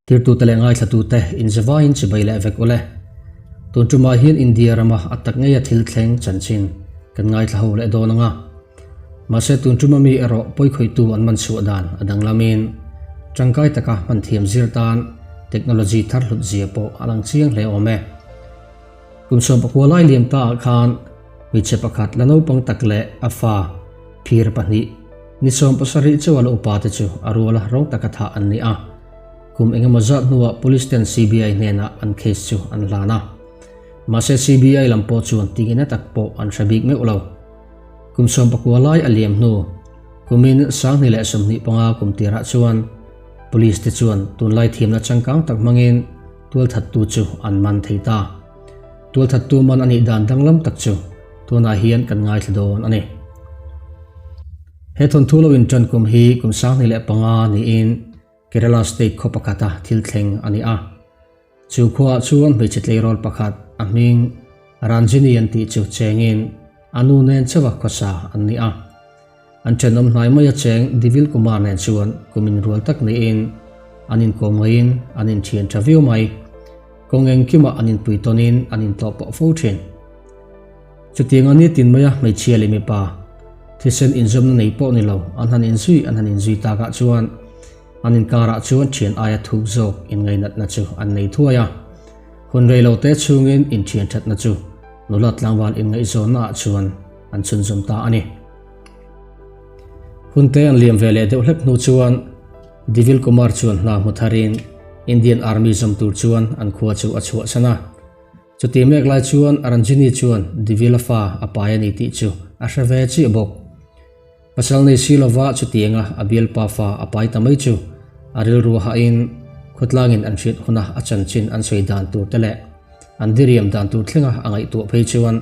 Tirtute leh ngaithlatute inzavaiin chibai leh vek ule. Tun tumah hian India rama a tak ngeia thil thleng chanchin kan ngaithla ho leh dawn ang a. Mahse tun tuma mi erawh pawikhawitu an man chhuah dan a danglamin tangkai taka hman thiam zir tan technology thar hlut zia pawh a lang chiang hle awm e. Kum 14 lai liam ta ah khan hmeichhe pakhat la naupang tak leh a fa phir pahnih ni 17 chauh a la upa te chu a ruala rawng taka thah an ni a. Kum engemaw zat hnuah police ten CBI hnenah an case chu an hlan a. Mahse CBI lam pawh chuan tingina tak pawh an hre bik meuh lo. Kum 19 lai a liam hnu kumin 2025 kum tirah chuan police te chuan tunlai thiamna changkang tak hmangin tualthattu chu an man thei ta. Tualthattu man a nih dan danglam tak chu tunah hian kan ngaithla dawn a ni. He thawnthu lo inṭan kum hi kum 2005 niin Kerala state khaw pakhata thil thleng a ni a. Chu khuaah chuan hmeichhe tleirawl pakhat a hming Ranjini an tih chu chengin a nu nen chauha khawsa an ni a. An thenawm hnai maia cheng Divil Kumar nen chuan kum inrual tak niin an inkawm ngaiin an inthian tha viau mai. Kawng engkimah an inpui tawnin an intlawh pawh fo thin. Chutiang a nitin maia hmeichhia leh mipa thisen inzawmna nei pawh ni lo an han inzui an han inzui takah chuan an inkarah chuan thian aia thuk zawk inngainatna chu an nei thuai a. Hun rei lo te chhungin inthian thatna chu nula tlangval inngaihzawnna ah chuan an chhunzawm ta a ni. Hun te an liam ve leh deuh hlek hnu chuan Divil Kumar chuan hna hmu tharin Indian Army zawm tur chuan an khua chu a chhuahsan a. Chuti mek lai chuan Ranjini chuan Divila fa a pai a ni tih chu a hre ve chiah bawk. Pasal nei si lova chutianga a bialpa fa a pai ta mai chu a rilru hahin khawtlangin an hriat huna a chanchin an sawi dan tur te leh an diriam dan tur thlenga a ngaihtuah phei chuan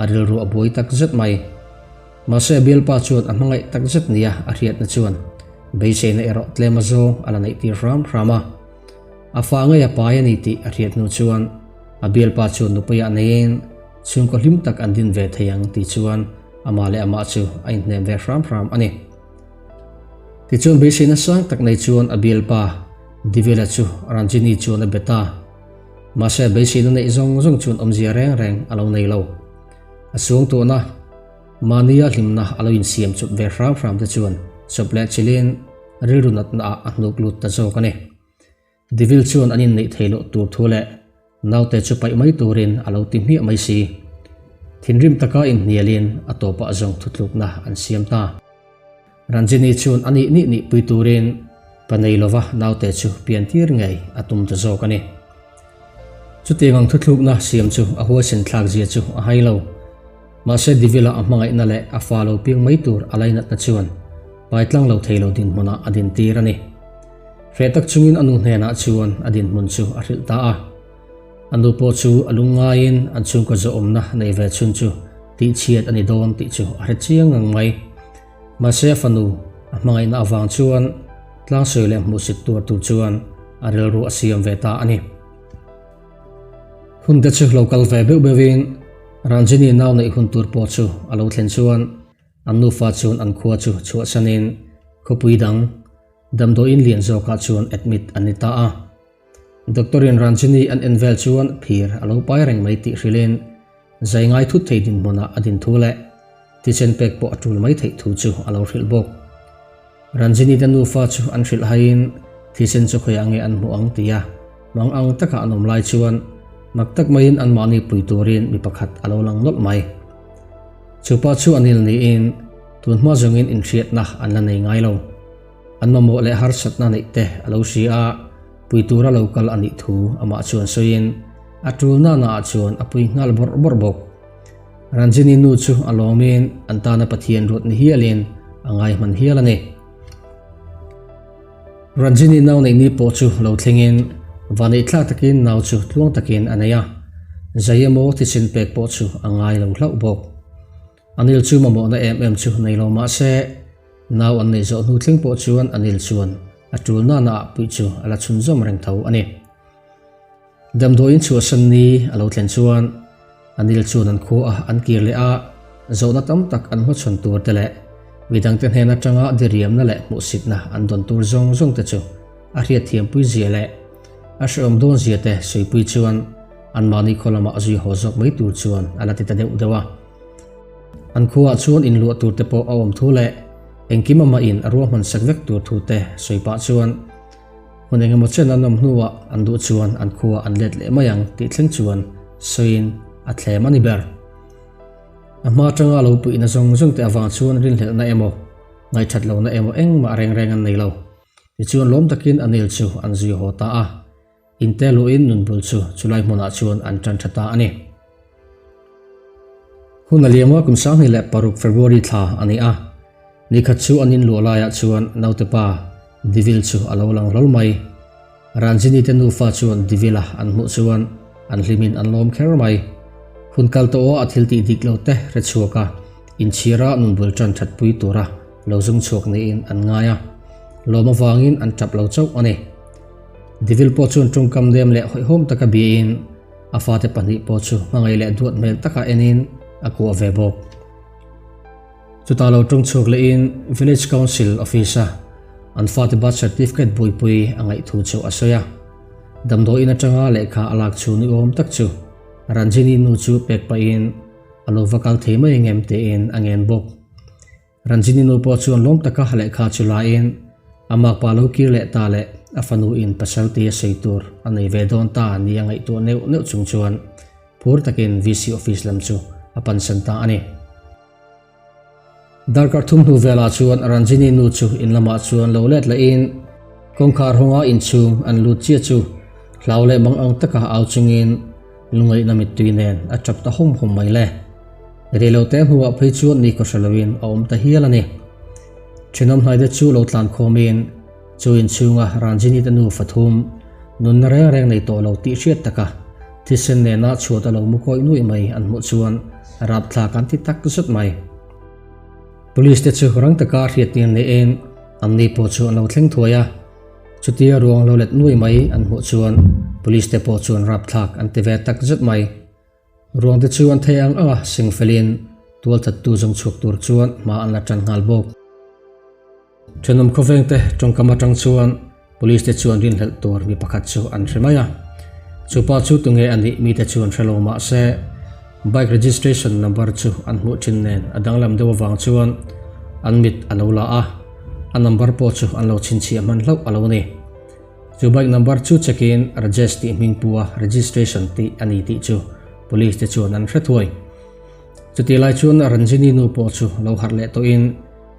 a rilru a buai tak zet mai. Mahse a bialpa chuan a hmangaih tak zet nia a hriatna chuan beiseina erawh tlem a zawng a la neih tir hram hram a. A fa ngei a pai a ni tih a hriat hnu chuan a bialpa chuan nupuiah neiin chhungkaw hlim tak an din ve thei ang tih chuan amah leh amah chu a inhnem ve hram hram a ni. Tichuan beiseina sang tak nei chuan a bialpa Divela chu Ranjini chuan a bet a. Mahse beiseina neih zawng zawng chuan awmzia reng reng a lo nei lo. A suangtuahna, mahnia hlimna a lo insiam chawp ve hram hram te chuan chawp leh chilhin rilru natna ah a hnuk lut ta zawk a ni. Devil chuan an inneih theih loh tur thu leh naute chu paih mai turin a lo ti hmiah mai si. Thinrim taka inhnialin a tawpah zawng thutlukna an siam ta. Ranjini chuan a nih nih nih pui turin pa nei lova naute chu pian tir ngei a tum ta zawk a ni. Chutiang ang thuthlukna siam chu a huaisen thlak zia chu a hai lo. Mahse Divila a hmangaihna leh a fa lo piang mai tur a lainatna chuan paitlang lo thei lo dinhmunah a dintir a ni. Hreh tak chungin a nu hnenah chuan a dinhmun chu a hrilh ta a. A nu pawh chu a lungngaiin an chhungkaw zawhawmna nei ve chhun chu tihchhiat a ni dawn tih chu a hre chiang ngang mai. Mahse a fanu a hmangaihna avang chuan tlangsawi leh hmuhsit tuar tur chuan a rilru a siam ve ta a ni. Hun te chu lo kal ve beuh beuhin Ranjini nau neih hun tur pawh chu a lo thlen chuan an nufa chuan an khua chu chhuahsanin khawpui dang damdawiin lian zawkah chuan admit an ni ta a. Doctor-in Ranjini an en vel chuan phir a lo pai reng mai tih hrilhin zai ngai thut thei dinhmunah a din thu leh thisen pek pawh a tul mai theih thu chu a lo hrilh bawk. Ranjini te nufa chu an hrilh haiin thisen chu khawiah nge an hmuh ang tia mang ang taka an awm lai chuan mak tak maiin anmahni pui turin mi pakhat a lo lang nawlh mai. Chu pa chu Anil niin tun hma zawngin inhriatna an la nei ngai lo. An mamawh leh harsatna neih te a lo hria a, pui tura lo kal a nih thu amah chuan sawiin a tul nana ah chuan a pui nghal bawrh bawrh bawk. Ranjini nu chu a lawmin an tana Pathian ruat ni hialin a ngai hman hial a ni. Ranjini nau neih ni pawh chu lo thlengin vaneih thlak takin nau chu tluang takin a nei a, zai emaw thisen pek pawh chu a ngai lo hlauh bawk. Anil chu mamawhna em em chu nei lo mah se, nau an neih zawh hnu thleng pawh chuan Anil chuan a tul nana ah puih chu a la chhunzawm reng tho a ni. Damdawiin chhuahsan ni a lo thlen chuan Anil chuan an khua a an kir leh a, zawhna tam tak an hmachhawn tur te leh midangte hnen atanga diriamna leh hmuhsitna an dawn tur zawng zawng te chu a hriatthiampui zia leh. a hrehawm dawn zia te sawipui chuan anmahni khaw lamah zui haw zawk mai tur chuan a la ti ta deuh deuh a. An khuaah chuan inluah tur te pawh a awm thu leh engkim amahin a ruahman sak vek tur thu te sawi pah chuan hun engemaw chen an awm hnuah an duh chuan an khuaah an let leh mai ang tih thleng chuan sawiin a thlem a ni ber. A hma atanga lo puihna zawng zawng te avang chuan rinhlelhna emaw ngaihthat lohna emaw engmah reng reng an nei lo. Tichuan lawm takin Anil chu an zui haw ta a. Inte luhin nunbul chu chulai hmunah chuan an tan tha ta a ni. Hun a liama kum 2006 February thla a ni a. Nikhat chu an inluah laiah chuan naute pa Devil chu a lo lang hlawl mai. Ranjini te nufa chuan Devil-a an hmuh chuan an hlimin an lawm kher mai. Hun kal tawh a thil tih dik lo te hre chhuak a, inchhira nunbul tan thatpui tura lo zung chhuak niin an ngai a, lawm avangin an tap lo chauh a ni. Devil pawh chuan tawngkam nem leh hawihhawm taka biain a fate pahnih pawh chu hmangaih leh duat hmel taka enin a kuah ve bawk. Chutah lo tawng chhuak lehin Village Council Office-a an fate birth certificate buaipui a ngaih thu chu a sawi a. Damdawiin atanga lehkha a lak chu ni awm tak chu Ranjini nu chu pek pahin a lo va kal thei mai engem tiin a ngen bawk. Ranjini nu pawh chuan lawm taka lehkha chu lain a makpa lo kir leh ta leh a fanu in pasal tia sawi tur a nei ve dawn ta nia ngaihtuah neuh neuh chung chuan phur takin VC office lam chu a pansan ta a ni. Darkar thum hnu velah chuan Ranjini nu chu in lamah chuan lo let lehin kawngkhar hawnga inchhung an lut chiah chu hlau leh mang ang taka au chungin Lungaihna mittui nen a tap ta hawm hawm mai le. Reilote hnuah phei chuan ni kaw hre loin a awm ta hial a ni. Thenawm hnaite chu lo tlan khawmin chu inchhunga Ranjini te nu fathum nunna reng reng nei tawh lo tih hriat taka thisen nena chhuat a lo mu kawih nuih mai an hmuh chuan rapthlak an ti tak zet mai. Police te chu rang taka hriattir niin anni pawh chu an lo thleng thuai a. Chutia ruang lo let nuai mai an hmuh chuan police te pawh chuan rapthlak an ti ve tak zet mai. Ruang te chu an thei ang ang a sing felin tualthattu zawng chhuak tur chuan hma an la tan nghal bawk. Thenawm khawveng te tawngkam atang chuan police te chuan rinhlelh tur mi pakhat chu an hre mai a. Chupa chu tunge a nih mite chuan hre lo mah se bike registration number chu an hmuh thin nen a danglam deuh avang chuan an mit a lo la a. A number pawh chu an lo chhinchhiah hman hlauh a lo ni. Chu bike number chu check in Rajesh tih hming pu a registration tih a ni tih chu police te chuan an hre thuai. Chutih lai chuan Ranjini nu pawh chu lo harh leh tawhin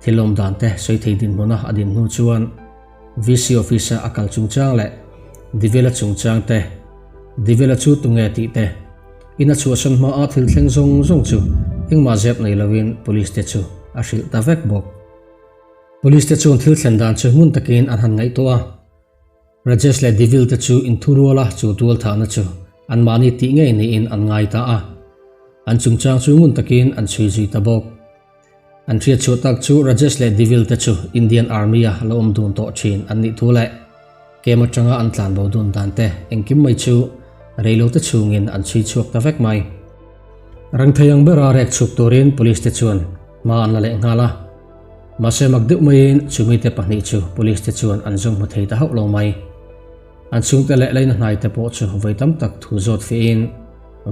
thil awm dan te sawi thei dinhmuna a din hnu chuan VC office a a kal chungchang leh Divela chungchang te, Divela chu tunge tih te, in a chhuahsan hma a thil thleng zawng zawng chu engmah zep nei lovin police te chu a hrilh ta vek bawk. Police te chuan thil thlen dan chu hmun takin an han ngaihtuah a, Rajesh leh Devil te chu inthuruala chu tual thahna chu anmahni tih ngei niin an ngai ta a, an chungchang chu ngun takin an chhui zui ta bawk. An hriat chhuah tak chu Rajesh leh Devil te chu Indian Army a lo awm dun tawh thin an nih thu leh kem atanga an tlanbo dun dan te engkim mai chu reilote chhungin an chhui chhuak ta vek mai. Rang thei ang bera rek chhuk turin Police te chuan hma an la leh nghal a. Mahse mak deuh maiin chumite pahnih chu police te chuan an zawng hmu thei ta hauh lo mai. An chhungte leh leina hnai te pawh chu vawi tam tak thu zawt fihin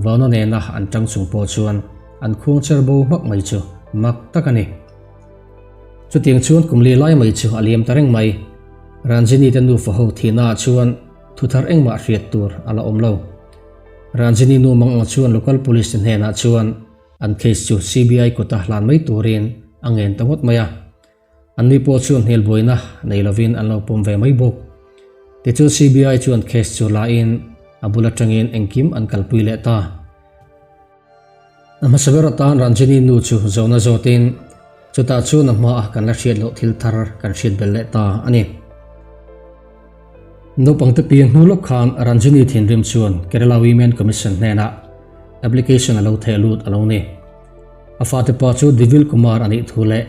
Vauna nena an tang chung pawh chuan an khuang cher bo hmak mai chu mak tak a ni. Chutiang chuan kum li lai mai chu a liam ta reng mai. Ranjini te nufa ho thihna ah chuan thu thar engmah hriat tur a la awm lo. Ranjini nu mang ang chuan local police te hnenah chuan An case chu CBI kuta hlan mai turin a ngen ta ngawt mai a. Anni pawh chuan hmel buaina nei lovin an lo pawm ve mai bawk. Tichuan CBI chuan case chu la in a bul atangin engkim an kalpui leh ta. A hmasa ber atan Ranjini nu chu zawhna zawtin chutah chuan a hmaah kan la hriat loh thil thar kan hriat belh leh ta a ni. Naupangte piang hnu lawk khan Ranjini thinrim chuan Kerala Women Commission hnenah application a lo theh lut a lo ni. A fate pa chu Devil Kumar a nih thu leh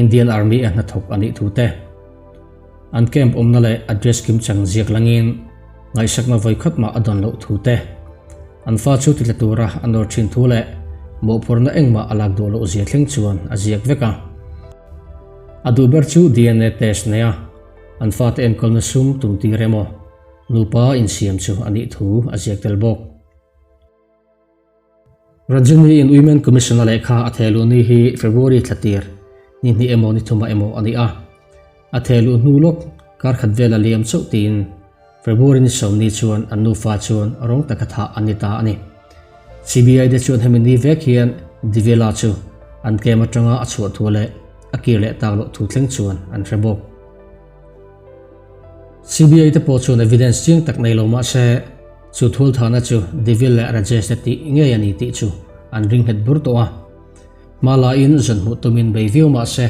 Indian Army a hnathawk a nih thu te, an camp awmna leh address kimchang ziak langin ngaihsakna vawikhat mah a dawn loh thu te, an fa chu titla tura a nawr thin thu leh mawhphurhna engmah a lak duh loh zia thleng chuan a ziak vek a. A duh ber chu DNA test nei a. An fate enkawlna sum tum tir emaw? Nupa insiam chu a nih thu a ziak tel bawk. Ranjini in Women Commission a lehkha a thehluh ni hi February thla tir ni hnih emaw ni thumah emaw a ni a. A thehluh hnu lawk kar khat vel a liam chauh tiin February ni sawmni chuan an nufa chuan rawng taka thah an ni ta a ni. CBI te chuan hemi ni vek hian Divela chu an tlem atanga a chhuah thu leh a kir leh tak loh thu thleng chuan an hre bawk. CBI te pawh chuan evidence chiang tak nei lo mah se chu thulthahna chu Devil leh Rajesh te tih ngei a ni tih chu an ring nghet bur tawh a. Hma laiin zan hmuh tumin bei viau mah se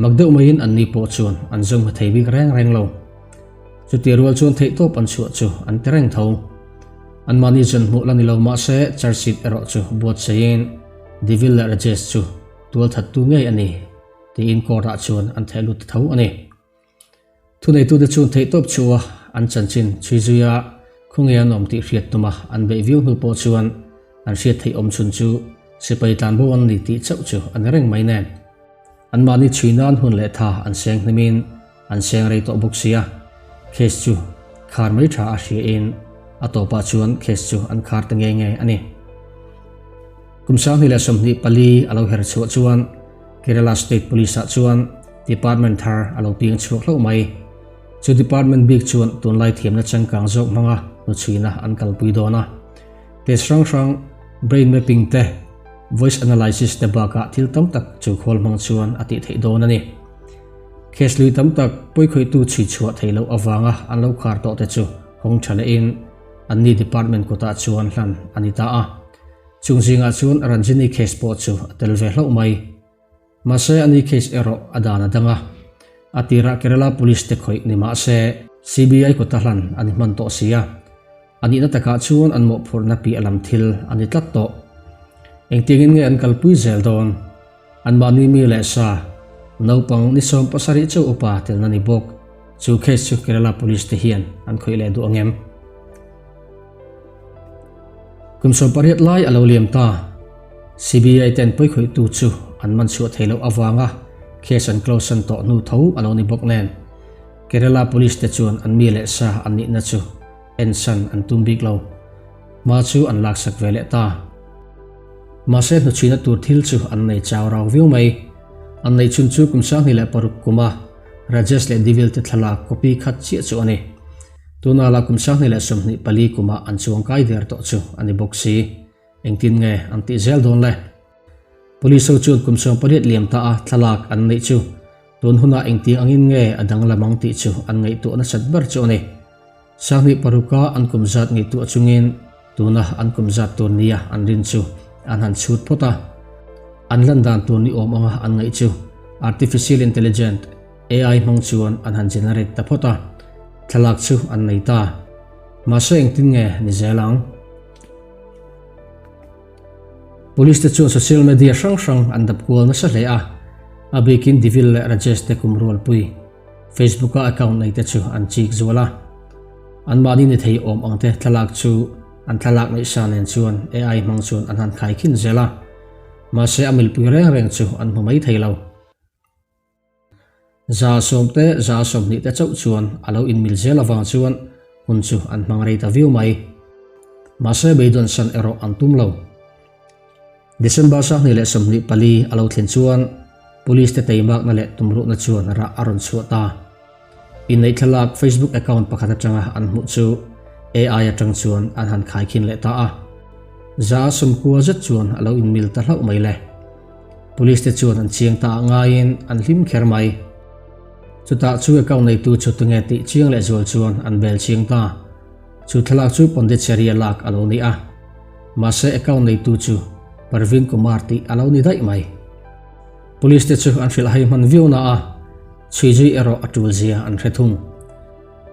mak deuh maiin anni pawh chuan an zawm hma thei bik reng reng lo. Chuti rual chuan theihtawp an chhuah chu an ti reng tho. Anmahni zan hmuh la ni lo mah se charge sheet erawh chu buatsaiin Devil leh Rajesh chu tualthattu ngei a ni. Tiin court-ah chuan an theh lut ta tho a ni. Thuneitute chuan theihtawp chhuah an chanchin chhui zui a, khawnge an awm tih hriat tuma an beih viau hnu pawh chuan an hriat theih awm chhun chu sipai tlanbo an ni tih chauh chu a ni reng mai nen. Anmahni chhui nan hun leh tha an seng hnimin an seng rei tawh bawk sia, case chu khar mai tha a hriain a tawpah chuan case chu an khar ta nge nge a ni. Kum 2024 a lo her chhuah chuan Kerala State Police ah chuan Department thar a lo piang chhuak hlauh mai. Chu department bik chuan tunlai thiamna changkang zawk hmanga hnuchhuina an kalpui dawn a. Test hrang hrang, brain mapping te, voice analysis te bakah thil tam tak chu khawl hmang chuan a tih theih dawn a ni. Case lui tam tak pawikhawihtu chhui chhuah theih loh avanga an lo khar tawh te chu hawng tha lehin anni department kutah chuan hlan a ni ta a. Chung zingah chuan Ranjini case pawh chu a tel ve hlauh mai. Mahse ani case erawh a dan a dang a. A tirah Kerala Police te khawih ni mahse CBI kuta hlan a ni hman tawh si a. A nihna takah chuan an mawhphurhna piah lam thil a ni tlat tawh. Engtiangin nge an kalpui zel dawn? Anmahni mi leh sa, naupang ni 17 chauh upa telna ni bawk. Chu case chu Kerala Police te hian an khawih leh duh ang em? Kum 18 lai a lo liam ta. CBI ten pawikhawihtu chu an man chhuah thei loh avanga case an close san tawh hnu tho a lo ni bawk nen. Kerala Police te chuan an mi leh sa an nihna chu en san an tum bik lo. Hma chu an laksak ve leh ta. Mahse hnuchhuina tur thil chu an nei chau rau viau mai. An neih chhun chu kum 2006 kuma Rajesh leh Devil te thlalak copy khat chiah chu a ni. Tuna la kum 2024 kuma an chuang kai der tawh chu a ni bawk si. Engtin nge an tih zel dawn le? Police ho chuan kum 18 liam ta a thlalak an neih chu tun hunah engtiang angin nge a danglam ang tih chu an ngaihtuah nasat ber chu a ni. 2006 a an kum zat ngaihtuah chungin tuna an kum zat tur nia an rin chu an han chhut phawt a. An lan dan tur ni awm anga an ngaih chu Artificial Intelligent, AI, hmang chuan an han generate ta phawt a, thlalak chu an nei ta. Mahse engtin nge ni zel ang? Police te chuan social media hrang hrang an dap kual nasa hle a, a bikin Devil leh Rajesh te kum rualpui Facebook a account nei te chu an chik zual a. Anmahni ni thei awm ang te thlalak chu an thlalak neih sa nen chuan AI hmang chuan an han khaikhin zel a. Mahse a milpui reng reng chu an hmu mai thei lo. 10% te 20% te chauh chuan a lo inmil zel avang chuan hun chu an hmang rei ta viau mai. Mahse beidawn san erawh an tum lo. December 2024 a lo thlen chuan Police te teimakna leh tumruhna chuan rah a rawn chhuah ta. Inneih thlalak Facebook account pakhat atanga an hmuh chu AI atang chuan an han khaikhin leh ta a. 90% zet chuan a lo inmil ta hlauh mai le. Police te chuan an chiang ta ah ngaiin an hlim kher mai. Chutah chu account neitu chu tunge tih chiang leh zual chuan an bel chiang ta. Chu thlalak chu Pondicherry a lak a lo ni a. Mahse account neitu chu Parveen Kumar tih a lo ni daih mai. Police te chu an hrilh hai hman viau na a, chhui zui erawh a tul zia an hre thung.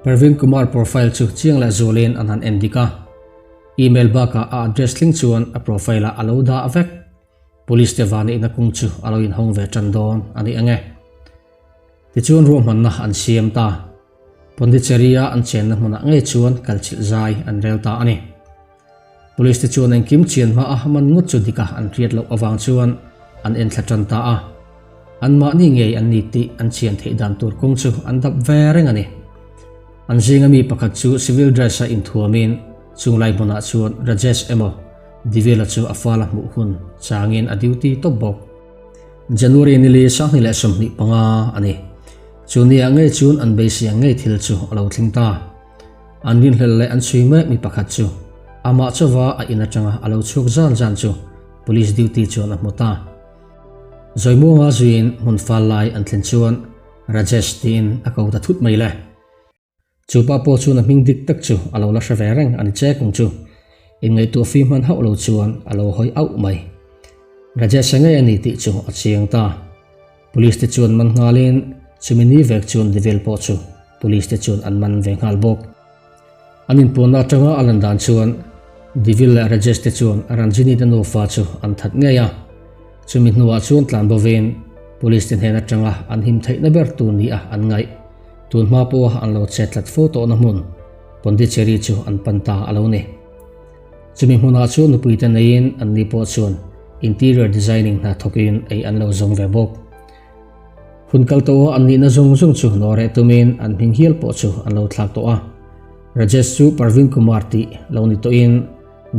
Parveen Kumar profile chu chiang leh zualin an han en dik a. Email bakah a address thleng chuan a profile ah a lo dah vek. Police te vanneihna kung chu a lo inhawng ve tan dawn a ni ang e. Tichuan ruahmanna an siam ta. Pondicherry-a an chenna hmunah ngei chuan kalchilh zai an rel ta a ni. Police te chuan engkim chian hma a man ngawt chu dika an hriat loh avang chuan an enthla tan ta a. Anmahni ngei an ni tih an chian theih dan tur kawng chu an dap ve reng a ni. An zinga mi pakhat chu civil dress-a inthuamin chunglai hmunah chuan Rajesh emaw Divil-a chu a fal a hmuh hun changin a duty tawp bawk. January nili 2025 a ni. Chu niah ngei chuan an beisei ang ngei thil chu a lo thleng ta. An rinhlelh leh an chhui mek mi pakhat chu amah chauva a in atanga a lo chhuak zan zan chu police duty chuan a hmu ta. Zawimuanga zuiin hmun fal lai an thlen chuan Rajesh tiin a ko ta thut mai le. Chu pa pawh chuan a hming dik tak chu a lo la hre ve reng a ni che kung chu. Inngaihtuah fi hman hauh lo chuan a lo hawi auh mai. Rajesh a ngei a ni tih chu a chiang ta. Police te chuan man nghalin chumi ni vek chuan Devil pawh chu police te chuan an man ve nghal bawk. An inpuanna atanga a lan dan chuan Devil leh Rajesh te chuan Ranjini te nufa chu an that ngei a. Chumi hnuah chuan tlan bovin police te hnen atanga an him theihna ber tur ni a an ngaih. Tun hma pawha an lo chet tlat fo tawhna hmun Pondicherry chu an pan ta a lo ni. Chumi hmunah chuan nupuite neiin anni pawh chuan interior designing hna thawkin ei an lo zawng ve bawk. Hun kal tawha an nihna zawng zawng chu nawreh tumin an hming hial pawh chu an lo thlak tawh a. Rajesh chu Parveen Kumar tih lo ni tawhin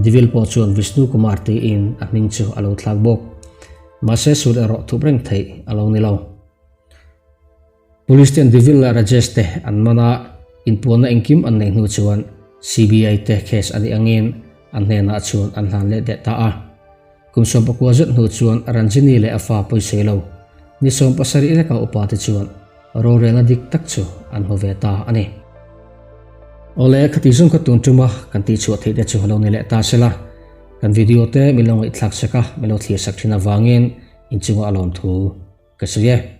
Devil pawh chuan Vishnu Kumar tiin a hming chu a lo thlak bawk. Mahse sur erawh thup reng theih a lo ni lo. Police ten Devil leh Rajesh te an man a, inpuanna engkim an neih hnu chuan CBI te case a nih angin an hnenah chuan an hlan leh deh ta a. Kum 19 zet hnu chuan Ranjini leh a fa pawisawi lo ni 17 leka upa te chuan rorelna dik tak chu an hmu ve ta a ni. Awle, khati zawng kha tun tuma kan tihchhuah theih te chu lo ni leh ta sela, kan video te min lo ngaihthlak sak a, min lo thlir sak thin avangin inchungah a lawmthu ka sawi e.